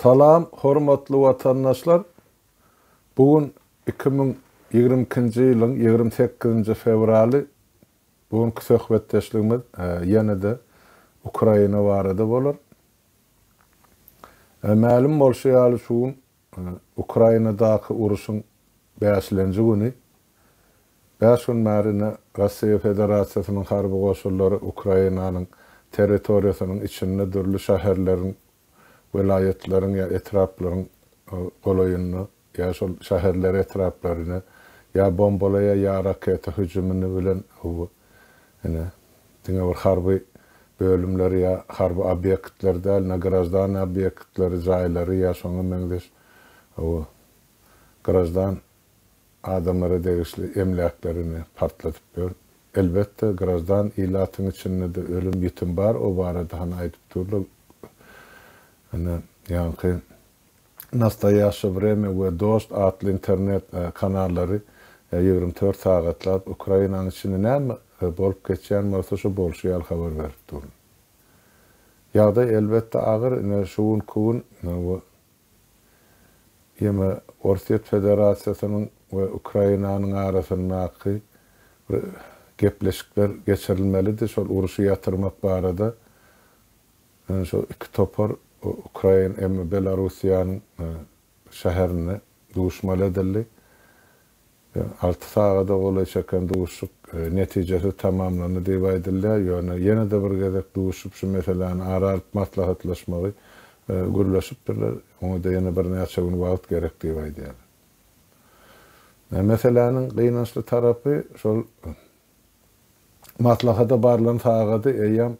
Salam hormatly watandaşlar! Bu gün 2022-nji ýylyň 28-nji fewraly. Bu günki söhbetdeşligimiz ýene-de Ukraina barada bolar. Mälim bolşy ýaly şu gün Ukrainadaky uruşyň bäşilenji güni. Bäş gün bäri ine Russiýa Federasiýasynyň harby goşunlary Ukrainanyň territoriýasynyň içinde dürli şäherleriň, welaýatlaryň ýa etraplaryň golaýynda ýa şol şäherleri, etraplary ine ýa bombalaýar ýa raketa hüjümini bilen ine diňe bir harby bölümleri ýa harby obýektleri däl, ine graždan obýektleri, jaýlary ýa şoňa meňzeş graždan adamlara degişli emläklerini partladyp ýör. Elbetde, graždan ilatyň içinde-de ölüm-ýitim bar, o barada hany aýdyp durlar. Ine, ýaňky Nastoýaşe wremýa we Dožd atly internet kanallary 24 sagatlap Ukrainanyň içinde näme bolup geçýän bolsa, şo bolşy ýaly habar berip dur. Ýagdaý elbetde agyr, ine şu günki gün Ýeme Orsýet Federasiýasynyň we Ukrainanyň arasyndaky bir gepleşikler geçirilmelidi, şol uruşy ýatyrmak barada. Ýöne şol iki topar Ukrain hem Belarussiýanyň şäherinde duşmaly edildi. Alty sagada golaý çeken duşuşyk netijesiz tamamlandy diýip aýdylýar. Ýöne ýene-de bir gezek duşup şu meseläni ara alyp maslahatlaşmagy gürleşipdirler. Oňa-da ýene birnäçe gün wagt gerek diýip aýdýarlar. Meseläniň gynançly tarapy şol Maslahata barlan sagady eýýäm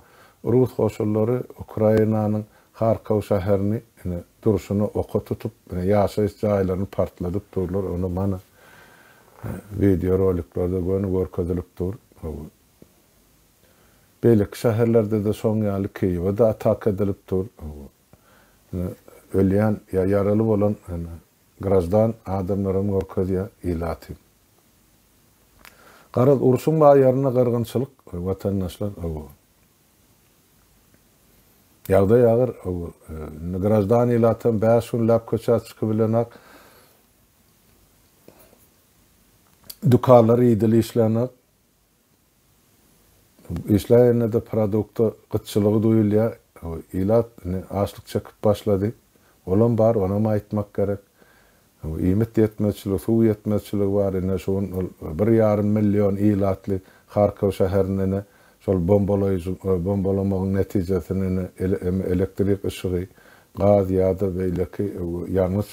rus goşunlary Ukrainanyň Harkow şäherini ine durşuna oka tutup, ine ýaşaýyş jaýlaryny partladyp durlar, ony mana wideo roliklerde göni görkezilip dur. Beýleki şäherlerde-de şoň ýaly Kiýewe-de ataka edilip dur. Ine ölýän ýa ýaraly bolan ine graždan adamlaram görkezýär ilaty. Garaz, urşuň baýarynda gyrgynçylyk, watandaşlar, hawa. Ýagdaý agyr, hawa. Indi graždan ilatam bäş günläp köçä çykybilenak. Dükanlar idili işlänok. Işläýende-de produkta gytçylygy duýulýar. Ilat indi açlyk çekip başlady. Olam bar, onam aýtmak gerek. Iýmit ýetmezçiligi, suw ýetmezçiligi bar. Ine şu gün ol bir ýarym million ilatly Harkow şäherinde ine şol bombalaýjy bombalamagyň netijesinde ine elektrik yşygy, gaz ýa-da beýleki ýangyç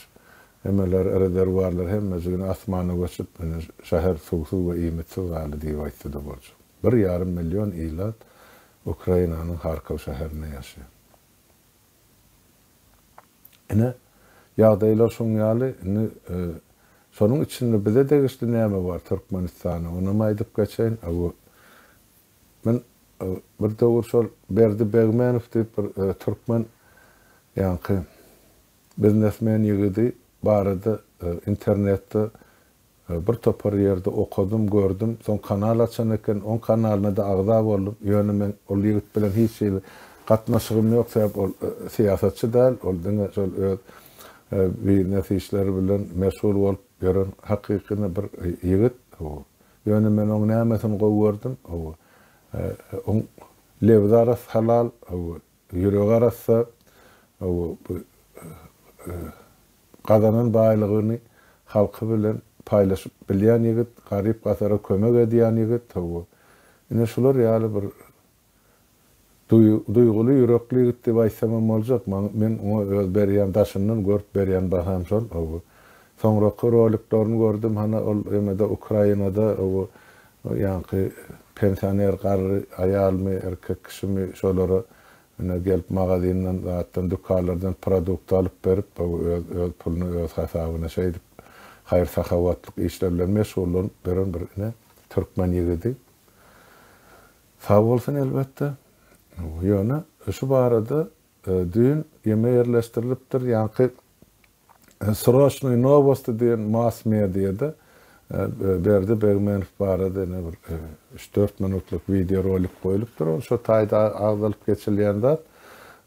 Emeler, rezerwuarlar hemmejigini asmana göçüp, ine, şäher suwsuz we iýmitsiz galdy diýip aýtsa-da boljak. Bir ýarym million ilat Ukrainanyň Harkow şäherinde ýaşaýar. Ine, ýagdaýlar şuň ýaly. Indi şonuň içinde bize degişli näme bar Türkmenistana, onam aýdyp geçeýin. Men bir döwür şol Berdi Begmenow diýip bir türkmen ýaňky Biznesmen ýigidi barada internetde bir topar ýerde okadym, gördüm. Soň kanal açan eken, oň kanalyna-da agza boldum. Ýöne meň ol ýigit bilen hiç hili gatnaşygym ýok, sebäp ol syýasatçy däl, ol diňe şol öz biznes işleri bilen meşgul bolup ýören hakykyny bir ýigit. Ýöne men oň nämesini gowy gördüm, oň lebzi arassa halal, Ýüregi arassa, bu gazanan baýlygyny halky bilen paýlaşyp bilýän ýigit, garyp-gasara kömek edýän ýigit, hawa, ine şular ýaly bir duýguly ýürekli ýigit diýip aýtsamam boljak. Men oňa öz berýän daşyndan görüp berýän baham şol, hawa. Soňraky roliklerini gördüm, hany ol emede Ukrainada, hawa, Ýaňky pensioner garry aýalmy, erkek kişimi şolara ine gelip magazinden zatdan dükanlardan produkt alyp berip öz öz puluna öz hasabyna şeýdip haýyr sahawatlyk işler bilen meşgullanyp ýören bir ine türkmen ýigidi. Sag bolsun elbetde. Ýöne şu barada düýn ýeme ýerleşdirilipdir ýaňky Sroçnyý nowosti diýen mass mediada Berdi Begmenow barada ine bir üç-dört minutlyk wideo rolik goýlupdyr. Ol şo taýda agzalyp geçilýän zat.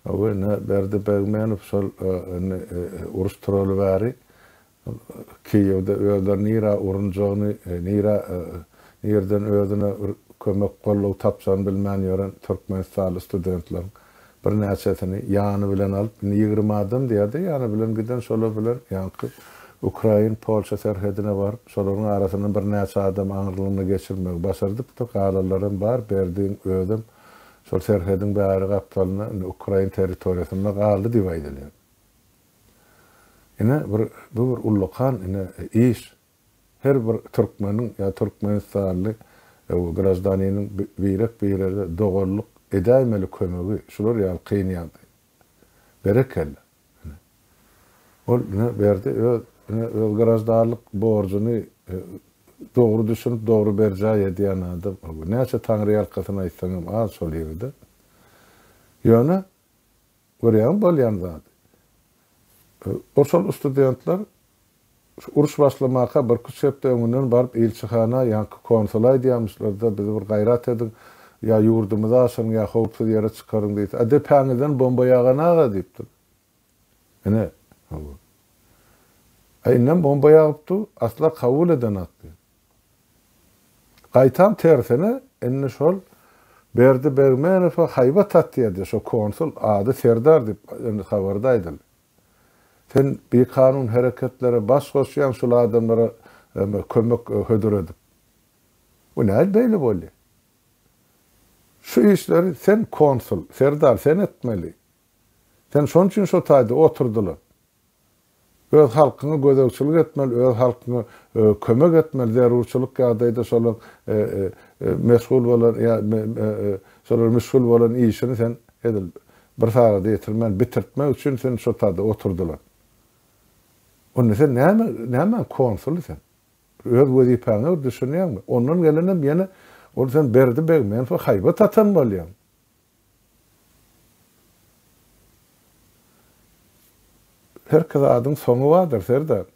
Hawa, ine, Berdi Begmenow şol indi uruş turaly bäri Kiýewde özleri nirä urunjagyny, nirä, nirden özüne bir kömek, goldaw tapjagyny bilmän ýören türkmenistanly studentleriň birnäçesini ýany bilen alyp, indi 20 adam diýýärdi, ýany bilen giden şolar bilen ýaňky Ukrain-Polşa serhedine baryp, şolaryň arasyndan birnäçe adamy aňyrlygyna geçirmegi başardypdyr, galanlaram bar, Berdiň özem şol serhediň bäri gapdalynda, indi ukrain territoriýasynda galdy diýip aýdylýar. Ine, bir, bu bir ullakan, ine, iş. Her bir türkmeniň ýa türkmenistanly graždaniniň birek-birege doganlyk edäýmeli kömegi şular ýaly kyn ýagdaý. Berekella. Ine. Ol, ine, Berdi öz, ine, öz graždanlyk borjuny dogry düşünip, dogry berjaý edýän adam. Näçe taňryýalkasyn aýtsaňam az şol ýigide. Ýöne, Görýäňmi bolýan zady? O şol studentler şu uruş başlamaka birküç hepde öňünden baryp ilçihana, ýaňky konsula aýdýarmyşlar-da, bizi bir gaýrat ediň, ýa ýurdumyza aşyryň, ýa howpsuz ýere çykaryň diýse, a depäňizden bomba ýaganaga diýipdir. Ine, hawa. A indem bomba ýagyp dur, asla kabul edenak diýip. Gaýtam tersine, indi şol Berdi Begmenowa haýbat atýardy, şo konsul, ady Serdar diýip, indi habarda aýdyldy. Sen bikanun hereketlere baş goşýaň şul adamlara kömek hödür edip. Bu nädip beýle bolýar? Şu işleri sen konsul, Serdar sen etmeli. Sen şonuň üçin şo taýda oturdylar. Öz halkyňa gözegçilik etmeli, öz halkyňa kömek etmeli, zerurçylyk ýagdaýda şolaň meşgul bolan ýa şolar müşgil bolan işini sen edil bir sagada ýetirmän bitirtmek üçin seni şo taýda oturdylar. Onda sen näme, nämäň konsuly sen? Öz wezipäňe bir düşünýäňmi? Ondan gelenem ýene ol sen Berdi Begmenowa haýbat atan bolýaň. Herki zadyň soňy bardyr, serdar.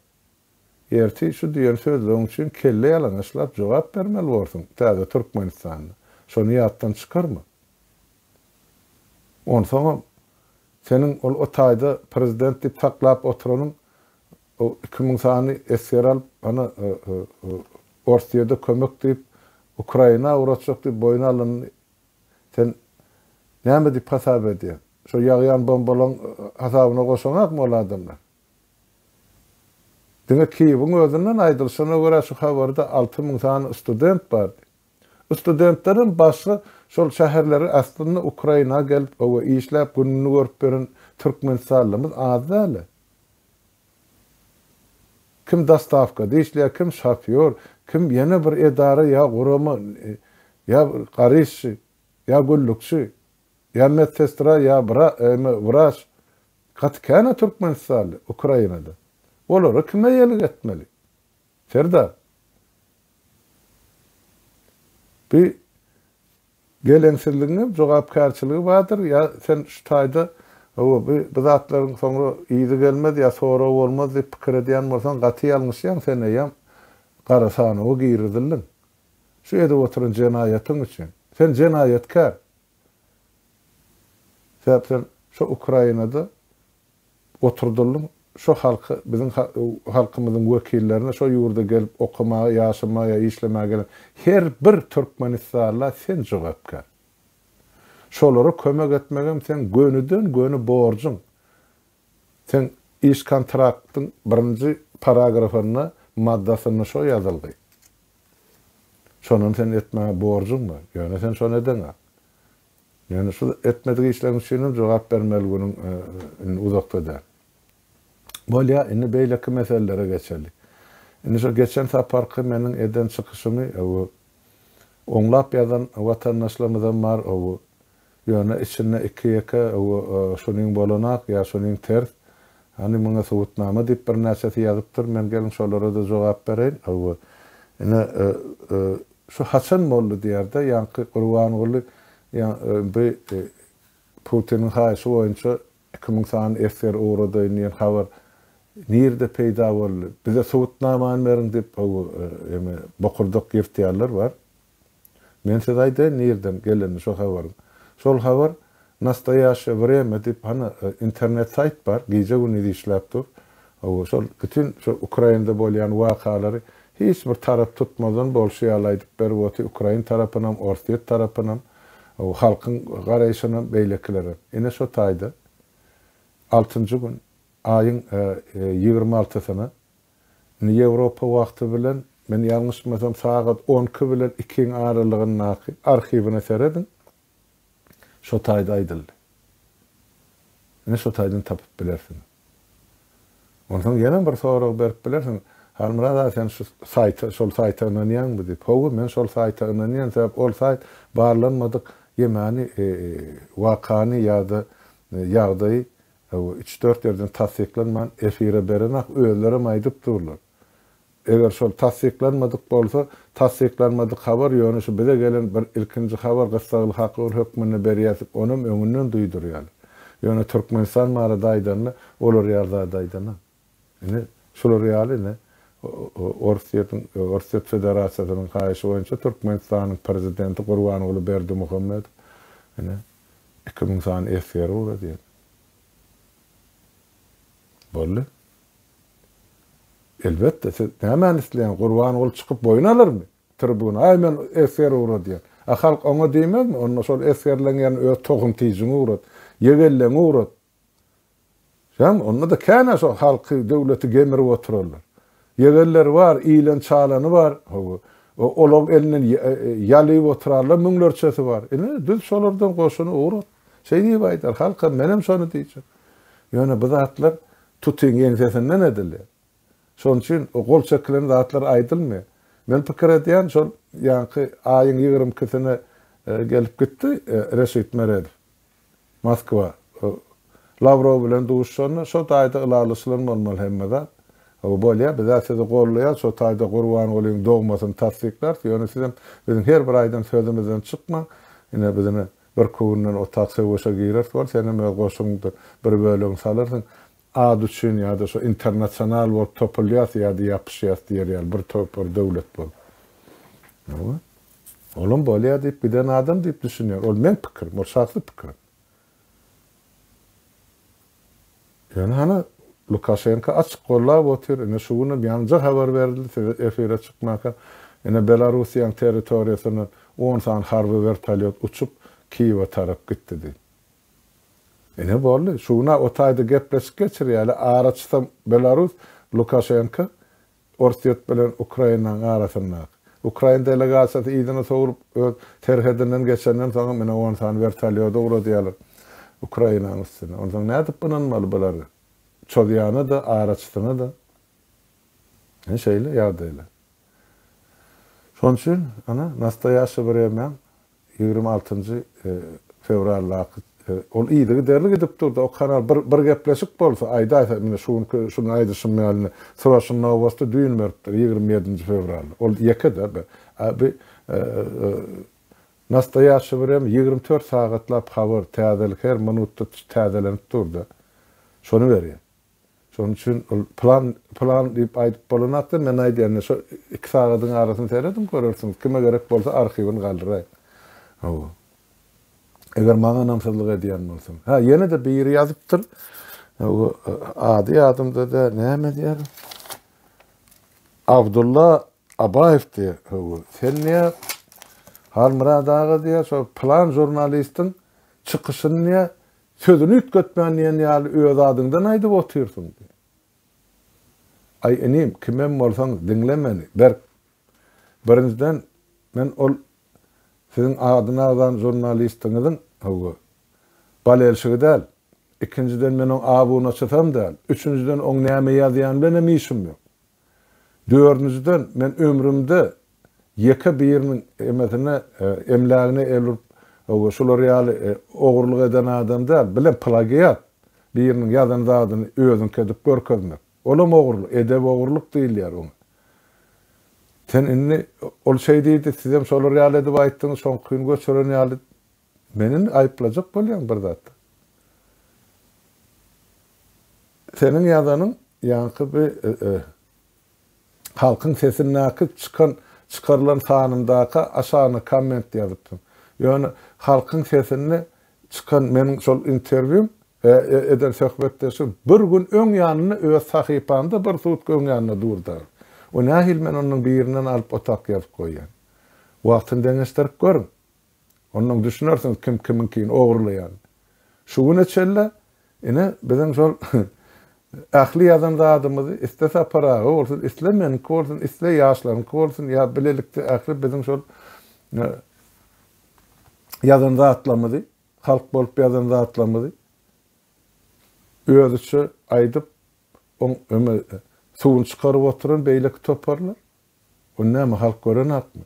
Ertir şu diýen sözleriň üçin kelle ýalaňaçlap jogap bermeli borsuň täze Türkmenistanda. Şony ýatdan çykarma. Onsoňam, seniň ol o taýda prezident diýip saklap oturanyň o 2000 sany esger alyp, ana, Orsýede kömek diýip, Ukraina ugratjak diýip boýun alanyny Sen näme diýip hasap edýäň? Şo ýagýan bombalaň hasabyna goşaňakmy ol adamlar? Diňe Kiýewiň özünden aýdylyşyna görä şu habarda 6000 sany student bar diýip. Studentlerem başga şol şäherlere aslynda Ukraina gelip oba işläp gününi görüp ýören türkmenistanlymyz az däl-ä. Kim dostawkada işleýär, kim şofýor, kim ýene bir edara ýa gurama, ýa bir garyşçy, ýa gullukçy, ýa medsestra, ýa wraç. Gaty kän-ä türkmenistanly Ukrainada. Olara kim eýelik etmeli? Serdar. Bi Geleňsizligiňem jogapkärçiligi bardyr, ýa sen şu taýda, hawa, bu bu zatlaryň soňra yzy gelmez ýa sorag bolmaz diýip pikir edýän bolsaň, gaty ýalňyşýaň, sen eýýäm gara sanawa girizildiň. Şu edip oturan jenaýatyň üçin. Sen jenaýatkär. Sebäp sen şo Ukrainada Oturdyldyň şo halky biziň halkymyzyň wekillerine şo ýurda gelip okamaga ýaşamaga ýa işlemäge gelen her bir türkmenistanla sen jogapkär. Şolara kömek etmegem seň gönüden göni borjuň. Seň iş kontraktyň birinji paragrafynda maddasynda şo ýazylgy. Şonam sen etmäge borjuň bar. Ýöne sen şony edeňok. Ýöne şu etmedik işleriň üçinem jogap bermeli günüň indi uzakda däl. Bolýa, indi beýleki meselelere geçeli. Indi şu geçen saparky meniň eden çykyşymy oňlap ýazan watandaşlarymyzam bar, ýöne içinde iki-ýeke şunyň bolanak ýa şunyň ters, hany muňa subutnama diýip birnäçesi ýazypdyr, men geliň şolara-da jogap bereýin. Ine, Şu haçan boldy diýerde ýaňky Gurbanguly bi Putiniň haýyşy boýunça 2000 sany esger ugradaýyn diýen habar nirde peýda boldy? Bize subutnamany beriň diýip eme bokurdak ýyrtýanlar bar. Men size aýdaýyn nirden gelenini şo habaryň. Şol habar Nastoýaşşe wremýa diýip hany internet saýt bar, gije-gündiz işläp dur. Hawa, şol bütin şo Ukrainada bolýan wakalary hiç bir tarap tutmazdan bolşy ýaly aýdyp berip otyr, ukrain tarapynam, orsýet tarapynam, hawa, halkyň garaýşynam, beýlekilerem. Ine şo taýda altynjy gün, aýyň 26-syna, indi Ýewropa wagty bilen, men ýalňyşmasam sagat on iki bilen ikiň aralygyndaky arhiwine serediň, Şo taýda aýdyldy. Ine şo taýdan tapyp bilersiň. Onsoň ýene bir sorag berip bilersiň, Halmyrat aga sen şu saýta, şol saýta ynanýaňmy diýip. Hawa, men şol saýta ynanýan, sebäp ol saýt barlanmadyk ýemäni, wakany ýa-da ýagdaýy üç-dört ýerden tassyklanman efire berenak, özlerem aýdyp durlar. Eger şol tassyklanmadyk bolsa, tassyklanmadyk habar ýöne şu bize gelen bir ilkinji habar gyssagly habar hökmünde berýäs onam öňünden duýdurýarlar. Ýöne Türkmenistan barada aýdanda olar ýaly zat aýdanak. Ine şular ýaly ine Orsýetiň Orsýet Federasiýasynyň haýyşy boýunça Türkmenistanyň prezidenti Gurbanguly Berdimuhamedow ine 2000 sany esgeri ugradýar. Boldy. Elbetde, siz nämäni isleýäňiz? Gurbanguly çykyp boýun alarmy? Tribuna, Aý, men esger ugradýan. A halk oňa diýmezmi? Onda şol esgerleň ýerine öz tohum-tijiňi ugrat. Ýegenleňi ugrat. Şämi? Onda-da kän-ä şo halky, döwleti gemirip oturanlar. Ýegenleri bar, iýlen-çalany bar. Hawa. Olaň elinden ýalyp oturanlar müňlerçesi bar. Ine, düz şolardan goşuny ugrat. Şeý diýip aýdar halkam, menem şony diýjek. Ýöne bu zatlar Tutyň ýeňsesinden edilýär. Şonuň üçin o gol çekilen zatlar aýdylmaýar. Men pikir edýän şol ýaňky aýyň 22-sine gelip gitdi Reşit Meredow Moskwa. Lawrow bilen duşuşanda şo taýda ylalaşylan bolmaly hemme zat. Hawa bolýar, biz-ä sizi gollaýas, şo taýda Gurbangulyň dogmasyny tassyklarys, ýöne sizem biziň her bir aýdan sözümizden çykmaň. Ine biz ine Birki günden otag söweşe gireris bol, senem öz goşuňda bir bölegini salarsyň. At üçin ýa-da şo internasional bolup topulýas ýa-da ýapyşýas diýer ýaly bir topar döwlet bolup. Hawa. Olam bolýar diýip giden adam diýip düşünýär. Ol meň pikirim, ol şahsy pikirim. Ýöne hany Lukaşenko açyk gollap otyr, ine şu günem ýaňja habar berildi size efire çykmanka, ine Belarussiýaň territoriýasyndan on sany harby wertolýot uçup Kiýewe tarap gitdi diýip. Ine boldy, şu gün-ä o taýda gepleşik geçirýärler, araçysam Belarus, Lukaşenko, Orsýet bilen Ukrainanyň arasyndaky. Ukrain delegasiýasy yzyna sowlup, öz serhedinden geçenden soňam ine on sany wertolýot ugradýarlar Ukrainanyň üstüne. Onsoň nädip ynanmaly bulara? Çozýana-da, araçysyna-da. Ine şeýle ýagdaýlar. Şonuň üçin, ana, nastoýaşşe wremýaň 26-njy fewraldaky ol yzygiderli gidip durdy. O kanal bir bir gepleşik bolsa, aýdaýsa, indi şu günki şuny aýdyşym ýaly indi Sroçnyý nowosti düýn beripdir, 27-nji fewralda. Ol ýeke-de bi. A bi Nastoýaşşe wremýa 24 sagatlap habar, täzelik her minutda täzelenip durdy. Şony berýär. Şonuň üçin ol plan plan diýip aýdyp bolanakda men aýdýan şo iki sagadyň arasyny serediň görersiňiz kime gerek bolsa arhiwini galdyraýyň. Hawa. Eger maňa ynamsyzlyk edýän bolsaň. Ha ýene-de biri ýazypdyr. Hawa ady ýadymda däl näme diýer? Abdulla Abaýew diýer. Hawa. Sen diýer Halmyrat aga diýer şo plan žurnalistiň çykyşyny diýer Sözüni üýtgetmän diýen ýaly öz adyňdan aýdyp otyrsyň diý. Aý inim, kimem bolsaň diňle meni, berk. Birinjiden, men ol siziň adyny agzan žurnalistiňiziň, hawa, bolelşigi däl. Ikinjiden, men oň abunaçysam däl. Üçünjiden, oň näme ýazýany bilenem işim ýok. Dördünjiden, men ömrümde ýeke biriniň emesine, emlägine el urup, hawa, şular ýaly ogurlyk eden adam däl. Bilem plagiat, biriniň ýazan zadyny özüňki edip görkezmek. Olam ogurlyk, edebi ogurlyk diýilýär oňa. Sen indi, ol şeý diýdi, sizem şolar ýaly edip aýtdyňyz, şoňkyny göçüren ýaly. Meni indi aýyplajak bolýaň bir zatda. Seniň ýazanyň ýaňky bi Halkyň sesindäki çykan çykarylan sanyndaky aşagyna komment ýazypsyň. Ýöne Halkyň sesinde. çykan meniň şol interwýum, eden söhbetdeşligim bir gün öň ýanynda öz sahypamda bir sutka öň ýanynda dur dagy. O nähili men onuň birinden alyp otak ýazyp goýýan. Wagtyny deňeşdirip görüň. Onnoň düşünersiňiz kim kimiňkini ogurlaýanyny. Şu güne çenli ine biziň şol ähli ýazan zadymyzy isle Sapar aga bolsun, isle meniňki bolsun, isle ýaşlaryňky bolsun ýa bilelikde ähli biziň şol ýazan zatlarymyzy, halk bolup ýazan zatlarymyzy özüçe aýdyp, oň öme suwuny çykaryp oturan beýleki toparlar. Ony näme halk görenakmy?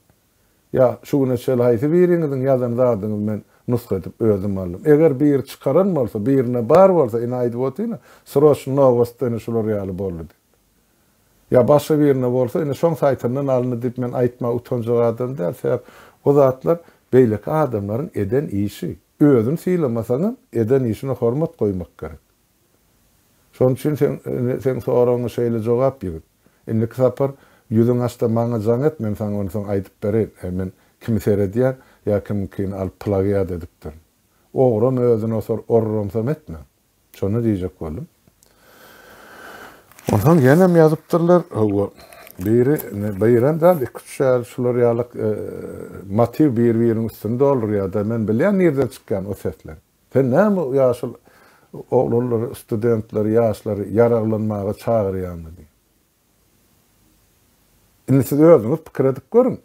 Ýa şu güne çenli haýsy biriňiziň ýazan zadyňyzy men nusga edip özüm aldym? Eger biri çykaran bolsa, birinde bar bolsa, ine aýdyp otyryn-a, sroçny nowostda ine şular ýaly boldy diýip. Ýa başga birinde bolsa, ine şoň saýtyndan alyndy diýip men aýtmaga utanjak adam däl, sebäp o zatlar beýleki adamlaryň eden işi. Özüni sylamasaňam, eden işine hormat goýmak gerek. Şonuň üçin sen seň soragyňa şeýle jogap ýigit. Indiki sapar ýüzüň açda maňa jaň et men saňa onsoň aýdyp bereýin. E men kimi seredýän ýa kimiňkini alyp plagiat edipdirin. Ogram özüni osar orramsam etmäň. Şony diýjek boldum. Onsoň ýenem ýazypdyrlar. Hawa. Biri, birem däl, iki-üç ýaly şular ýaly motiw bir-biriniň üstüni doldurýar-da. Men bilýän nirden çykýan o sesleň. Sen näme ýaşul oglanlary, studentleri, ýaşlary ýaraglanmaga çagyrýaňmy diýip. Indi siz özüňiz pikir edip görüň.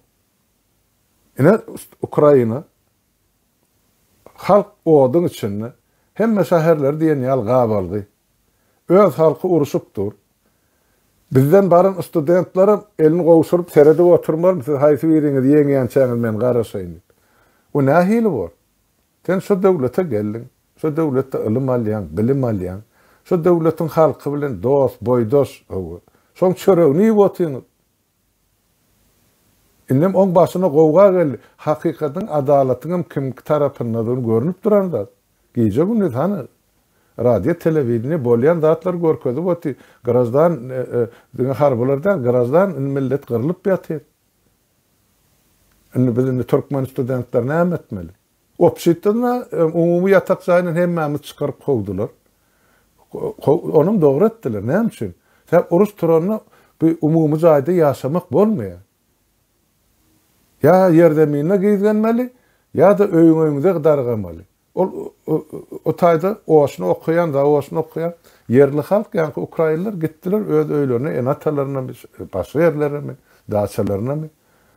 Ine Ukraina halk oduň içinde, hemme şäherleri diýen ýaly gabalgy. Öz halky uruşyp dur. Bizden baran studentlerem elini gowşuryp seredip oturmalymy siz haýsy biriňiz ýeňýänçäňiz men garaşaýyn diýip. O nähili bor? Sen şo döwlete geldiň, şo döwletde ylym alýaň, bilim alýaň. Şo döwletiň halky bilen dost, boýdaş, hawa, şoň çöregini iýip otyňyz. Indem oň başyna gowga geldi. Hakykatyň, adalatyňam kimki tarapyndadygyny görnüp duran zat. Gije-gündiz hany, radio, telewideniýe bolýan zatlary görkezip otyr. Graždan, diňe harbylar däl, graždan indi millet gyrlyp ýatyr. Indi biz indi türkmen studentler näme etmeli? Obşitden umumy ýatak jaýyndan hemmämizi çykaryp kowdular. Onam dogry etdiler. Näme üçin? Sebäp uruş turanda bu umumy jaýda ýaşamak bolmaýar. Ýa ýerzeminde gizlenmeli, ýa-da öýüň-öýüňize dargamaly. Ol o taýda oşny okaýan, zaoşny okaýan ýerli halk, ýaňky ukrainler gitdiler öz öýlerine, ene-atalarynamy, başga ýerleremi, daçalarynamy.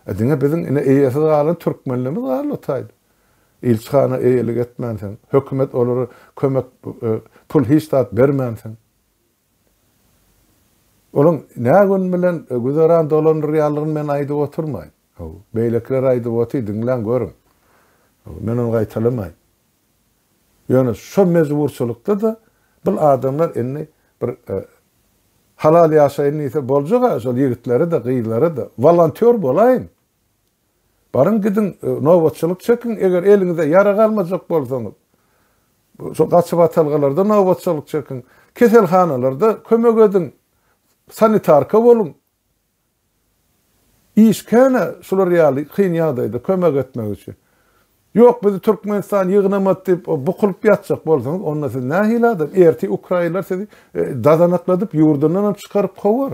E diňe biziň ine eýesiz galan türkmenlerimiz galdy o taýda. Ilçihana eýelik etmänsoň, hökümet olara kömek, pul hiç zat bermänsoň. Olaň nä gün bilen güzeran dolandyrýanlygyny men aýdyp oturmaýyn. Haw, beýlekiler aýdyp otyr, diňläň görüň. Haw, men ony gaýtalamaýyn. Ýöne şo mejburçylykda-da bul adamlar indi bir halal ýaşaýyn diýse boljak-a şol ýigitlere-de, gyzlara-da. Wolontýor bolaýyň. Baryň gidiň, nobatçylyk çekiň, eger eliňize ýarag almajak bolsaňyz. Şo gaçybatalgalarda nobatçylyk çekiň. Keselhanalarda kömek ediň. Sanitarka boluň. Iş kän-ä şular ýaly kyn ýagdaýda kömek etmek üçin. Ýok, bizi Türkmenistan ýygnamady diýip, bukulyp ýatjak bolsaňyz, onda siz nähili adam? Ertir ukrainler sizi dazanakladyp, ýurdundanam çykaryp kowar.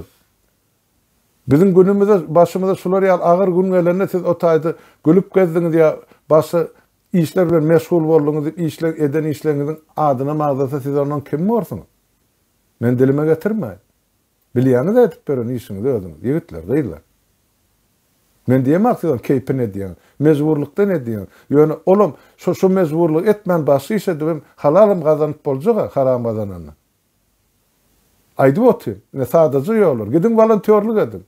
Biziň günümize, başymyza şular ýaly agyr gün gelende siz o taýda gülüp gezdiňiz ýa başga işler bilen meşgul bolduňyz diýip işle eden işleriňiziň adynam agzasa siz ondan kim borsuňyz? Men dilime getirmäýin. Bilýäňiz edip beren işiňizi özüňiz, ýigitler, gyzlar. Men diýemok siz ony keýpine edýäňiz, mejburlykdan edýäňiz. Ýöne olam şo şo mejburlygy etmän başga iş edibem halalam gazanyp boljak-a haram gazanandan. Aýdyp otyryn. Ine sadaja ýollar. Gidiň wolontýorlyk ediň.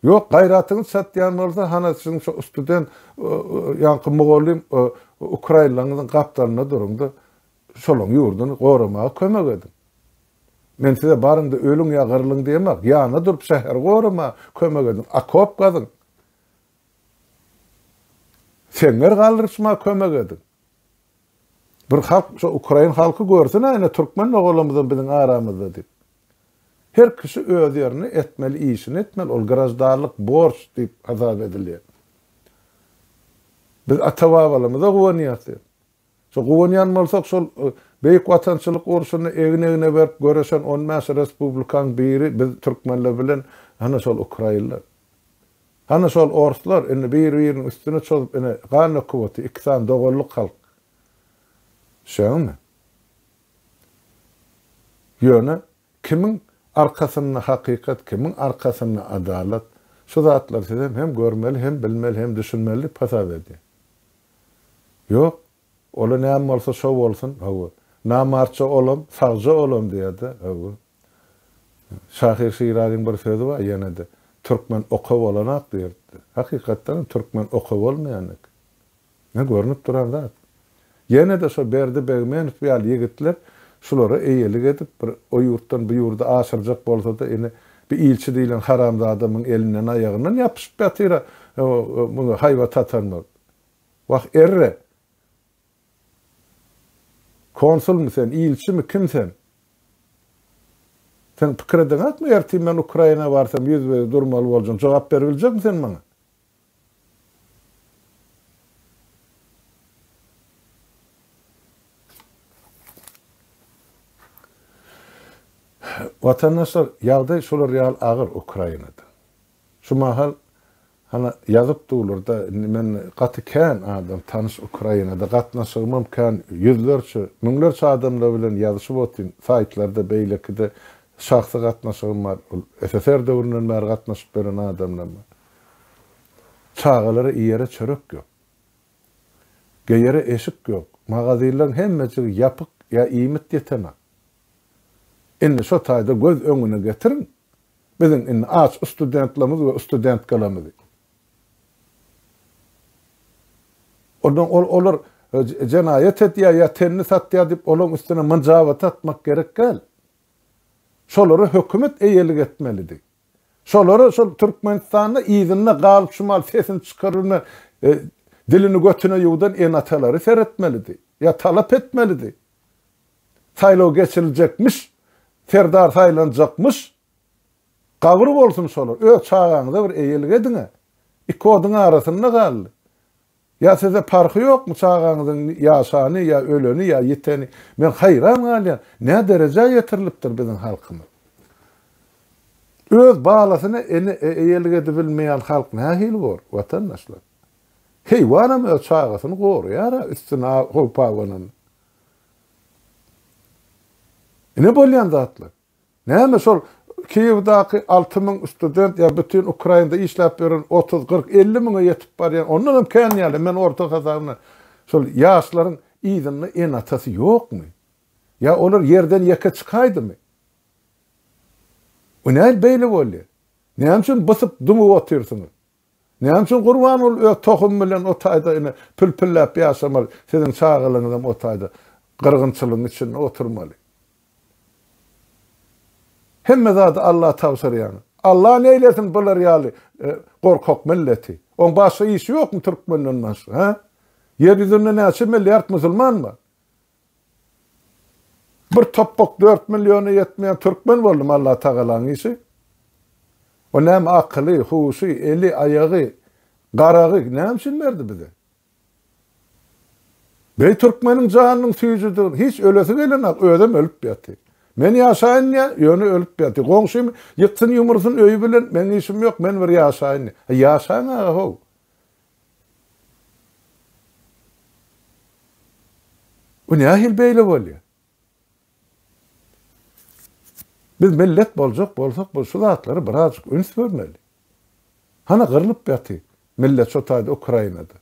Ýok, gaýratyňyz çatýan bolsa, hana siziň şo student, ýaňky mugallym ukrainlaryňyzyň gapdalynda duruň-da, şolaryň ýurduny goramaga kömek ediň. Men size baryň-da ölüň ýa gyrylyň diýemok. Ýanyna durup şäheri goramaga kömek ediň. Okop gazyň. Seňňer galdyryşmaga kömek ediň. Bir halk, şo ukrain halky görsün-ä ine türkmen ogalamyzam biziň aramyzda diýip. Her kişi öz ýerinde etmeli işini etmeli, ol graždanlyk borç diýip hasap edilýär. Biz ata-babalarymyza guwanýas diýip. Şo guwanýan bolsak şol Beýik Watançylyk urşunda egin-egne berip göreşen on bäş respublikaň biri biz türkmenler bilen hana şol ukrainler. Hana şol orslar indi bir-biriniň üstüne çozup ine gan döküp otyr iki sany doganlyk halk. Düşýäňmi? Ýöne kimiň arkasynda hakykat, kimiň arkasynda adalat, şu zatlary sizem hem görmeli, hem bilmeli, hem düşünmeli diýip hasap edýän. Ýok, ola näme bolsa şo bolsun, hawa. Namartja olam, sagja olam diýýär-de, hawa. Şahyr Şirazyň bir sözi bar ýene-de, Türkmen oka bolanak diýerdi. Hakykatdanam türkmen oka bolmaýan eken. Ine görnüp duran zat. Ýene-de şo Berdi Begmenow ýaly ýigitler şulara eýelik edip bir o ýurtdan bu ýurda aşyrjak bolsa-da ine bir ilçi diýlen haramzada muň elinden aýagyndan ýapyşyp ýatyr-a muňa haýbat atan bolup. Wah erre! Konsulmy sen, ilçimi, kim sen? Sen pikir edeňakmy ertir men Ukraina barsam ýüzbe-ýüz durmaly boljak, jogap beribiljekmi sen maňa? Watandaşlar, ýagdaý şular ýaly agyr Ukrainada. Şu mahal hana ýazyp durlar-da, indi men gaty kän adam tanyş Ukrainada, gatnaşygymam kän, ýüzlerçe, müňlerçe adamlar bilen ýazyşyp otyryn, saýtlarda, beýlekide şahsy gatnaşygym bar, ol SSR döwründen bäri gatnaşyp ýören adamlar bar. Çagalara iýere çörek ýok. Geýere eşik ýok. Magazinleriň hemmejigi ýapyk ýa iýmit ýetenak. Indi şo taýda göz öňüne getiriň, biziň indi aç studentlerimiz we studentkalarymyzy. Ondan ol olar jenaýat edýär ýa tenini satýar diýip olaryň üstüne mynjabat atmak gerek däl. Şolara hökümet eýelik etmelidi. Şolara şol Türkmenistanda yzynda galyp şu mal sesini çykarylma dilini götüne ýuwdan ene-atalary seretmelidi. Ýa talap etmelidi. Saýlaw geçiriljekmiş, serdar saýlanjakmyş. Gabyr bolsun şolar. Öz çagaňyza bir eýelik ediň-ä. Iki oduň arasynda galdy. Ýa size parhy ýokmy çagaňyzyň ýaşany ýa öleni ýa ýiteni? Men haýran galýan, nä derejä ýetirilipdir biziň halkymyz? Öz balasyna ene eýelik edibilmeýän halk nähili bor, watandaşlar? Heýwanam öz çagasyny goraýar-a üstüne howp abananda. Ine bolýan zatlar. Näme şol Kiýewdaky 6000 student ýa bütin Ukrainada işläp ýören 30, 40, 50 müňe ýetip barýan, ondan hem kän ýaly, men orta hasabyna şol ýaşlaryň yzynda ene-atasy ýokmy? Ýa olar ýerden ýeke çykaýdymy? Bu nähili beýle bolýar? Näme üçin bysyp dumup otyrsyňyz? Näme üçin Gurbanguly öz tohumy bilen o taýda ine pül-pülläp ýaşamaly, siziň çagalaryňyzam o taýda gyrgynçylygyň içinde oturmaly? Hemme zady Alla tabşyrýaňyz. Alla neýlesin bular ýaly gorkak milleti? Oň başga işi ýokmy türkmenden başga, hä? Ýer ýüzünde näçe milliard musulman bar? Bir topbak dört milliona ýetmeýän türkmen boldum Allah Tagalaň işi. O näme akyly, huşy, eli, aýagy, garagy näme üçin berdi bize? Beý türkmeniň janynyň süýjüdigini hiç ölesi gelenok, özem ölüp ýatyr. Men ýaşaýyn diýýär, ýöne ölüp ýatyr. Goňşym ýyksyn ýumursun öýi bilen, meň işim ýok, men bir ýaşaýyn diýýär. Ýaşaň aga how. Bu nähili beýle bolýar? Biz millet boljak bolsak bu şu zatlara birazjyk üns bermeli. Hana gyrlyp ýaty millet şo taýda Ukrainada.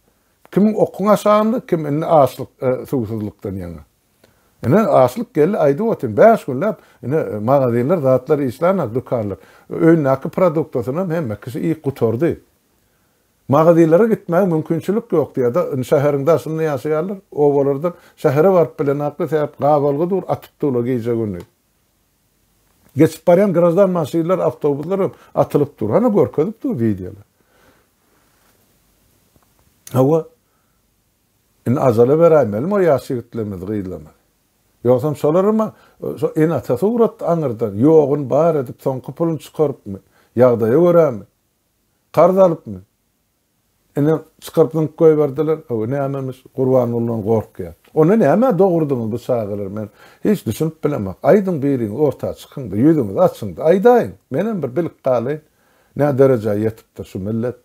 Kimiň okuň aşagynda, kim indi açlyk, e, suwsuzlykdan ýaňa. Ine açlyk geldi aýdyp otyryn. 5 günläp ine magazinler zatlar işlänok dükanlar. Öýündäki produktasynam hemme kişi iýip gutardy. Magazinlere gitmäge mümkinçilik ýokdy ýa-da indi şäheriň daşynda ýaşaýanlar obalardan şähere baryp bilenaklar sebäp gabalgy dur atyp durlar gije-gündiz. Geçip barýan graždan maşynlar, awtobuslar hem atylyp dur. Hany görkezip dur wideolar. Hawa. Indi ajala beräýmelimi o ýaş ýigitlerimizi, gyzlarymyzy? Ýogsam şolaram şo ene-atasy ugratdy aňyrdan, ýoguny bar edip, soňky puluny çykarypmy, ýagdaýa görämi? Karz alypmy? Ine, çykaryp zyňyp goýberdiler. Hawa, nämemiş, Gurbangulydan gorkýardy. Onda nämä dogurdyňyz bu çagalary men hiç düşünip bilemok. Aýdyň biriňiz orta çykyňda ýüzüňizi açyňda aýdaýyň. Menem bir bilip galaýyn. Nä derejä ýetipdir şu millet.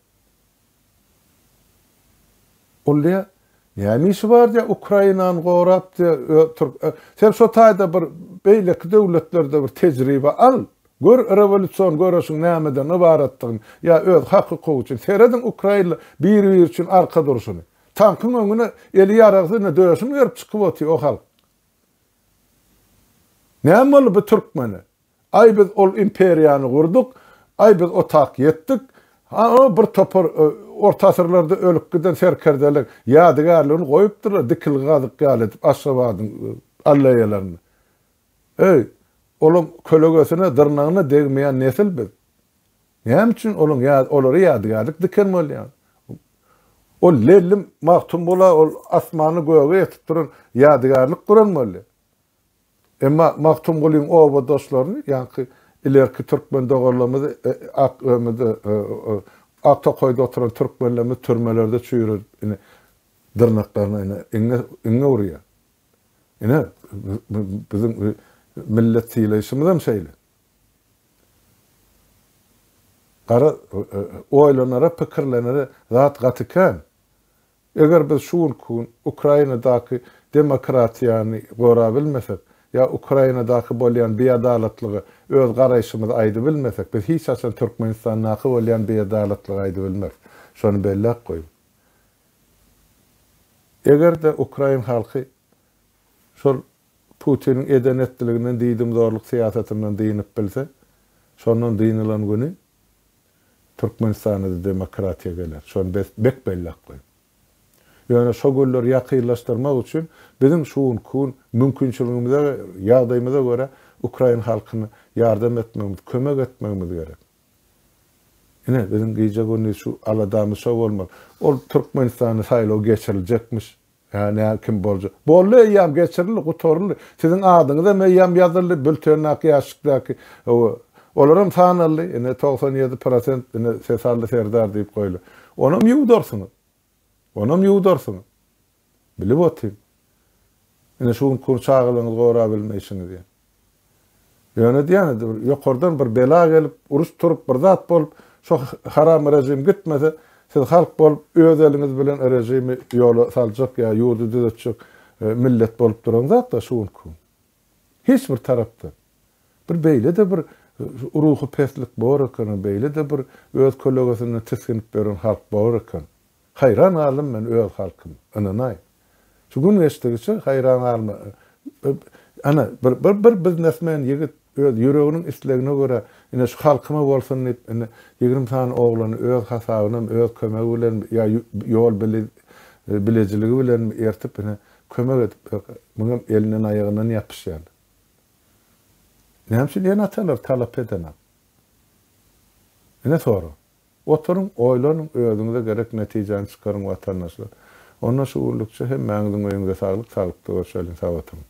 Ol diýýär, näme işi bar diýýär Ukrainany gorap diýýär, türk sen şo taýda bir beýleki döwletlerde bir tejribe al, gör rewolýusion göreşiň nämeden ybaratdygyny ýa öz hak-hukugy üçin serediň ukrainler biri-biri üçin arka durşuny. Tankyň öňüne eli ýaragsyz ine döşüni gerip çykyp otyr o halk. Näme boldy bu türkmene? Aý biz ol imperiýany gurduk, aý biz o tak ýetdik. Ha bir topar orta asyrlarda ölüp giden serkerdeler ýadygärligini goýupdyrlar dikilgi gazyk ýaly edip Aşgabadyň alleýalarynda. Eý, olaň kölegesine, dyrnagyna degmeýän nesil biz. Näme üçin olaň ýa olara ýadygärlik diken bolýar? Ol Lellim Magtymgula ol asmana göge ýetip duran ýadygärlik guran bolýar. Emma Magtymgulyň obadaşlaryny, ýaňky ilerki türkmen doganlarymyzy ak ömüde, ak tokaýda oturan türkmenlerimizi türmelerde çüýredip, ine, dyrnaklaryna ine, iňňe, iňňe urýar. Ine, biziň millet sylaýşymyzam şeýle. Gara, oýlanara, pikirlenere zat gaty kän. Eger biz şu günki gün Ukrainadaky demokratiýany gorabilmesek, ýa Ukrainadaky bolýan biadalatlyga öz garaýşymyzy aýdybilmesek, biz hiç haçan Türkmenistandaky bolýan biadalatlygy aýdybilmeris. Şony belläp goýuň. Eger-de ukrain halky şol Putiniň eden-etdiliginden, diýdimzorluk syýasatyndan dynyp bilse, şondan dynylan güni Türkmenistanda-da demokratiýa geler. Şony bek belläp goýuň. Ýöne şo günleri ýakynlaşdyrmak üçin biziň şu günki gün mümkinçiligimize, ýagdaýymyza görä ukrain halkyna ýardam etmegimiz, kömek etmegimiz gerek. Ine, biziň gije-gündiz şu aladamyz şo bolmaly. Ol Türkmenistanda saýlaw geçiriljekmiş. Hä, nä, kim boljak? Boldy eýýäm, geçirildi, gutaryldy. Siziň adyňyzam eýýäm ýazyldy, bültendäki ýaşşikdäki. Hawa, olaram sanaldy. Ine, 97 prosent, ine, ses aldy Serdar diýip goýlar. Onam ýuwdarsyňyz. Onam ýuwdarsyňyz. Bilip otyň. Ine, şu günki gün çagalaryňyzy gorabilmeýşiňiz ýa. Ýöne diýýän bir ýokardan bir bela gelip, uruş turup, bir zat bolup, şo haram režim gitmese, siz halk bolup öz eliňiz bilen režimi ýola saljak ýa ýurdy düzetjek millet bolup duraňzak-da şu günki gün. Hiç bir tarapdan. Bir beýle-de bir ruhy peslik bor eken, beýle-de bir öz kölegesinden tisginip ýören halk bor eken. Haýran galdym men öz halkyma, ynanaý. Şu gün geçdigiçe haýran galma. Ana, bir bir bir biznesmen ýigit öz ýüreginiň islegine görä, ine şu halkyma bolsun diýip, ine 20 sany oglany öz hasabynam, öz kömegi bilen ýa ýol bili bilejiligi bilen ertip ine kömek edip, muňam elinden aýagyndan ýapyşýarlar. Näme üçin ene-atalar talap edenok? Ine sorag. Oturyň, oýlanyň, özüňize gerek netijäni çykaryň watandaşlar. Onda şu günlükçe hemmäňiziň öýüňize saglyk, saglykda görşeliň, sag oturyň.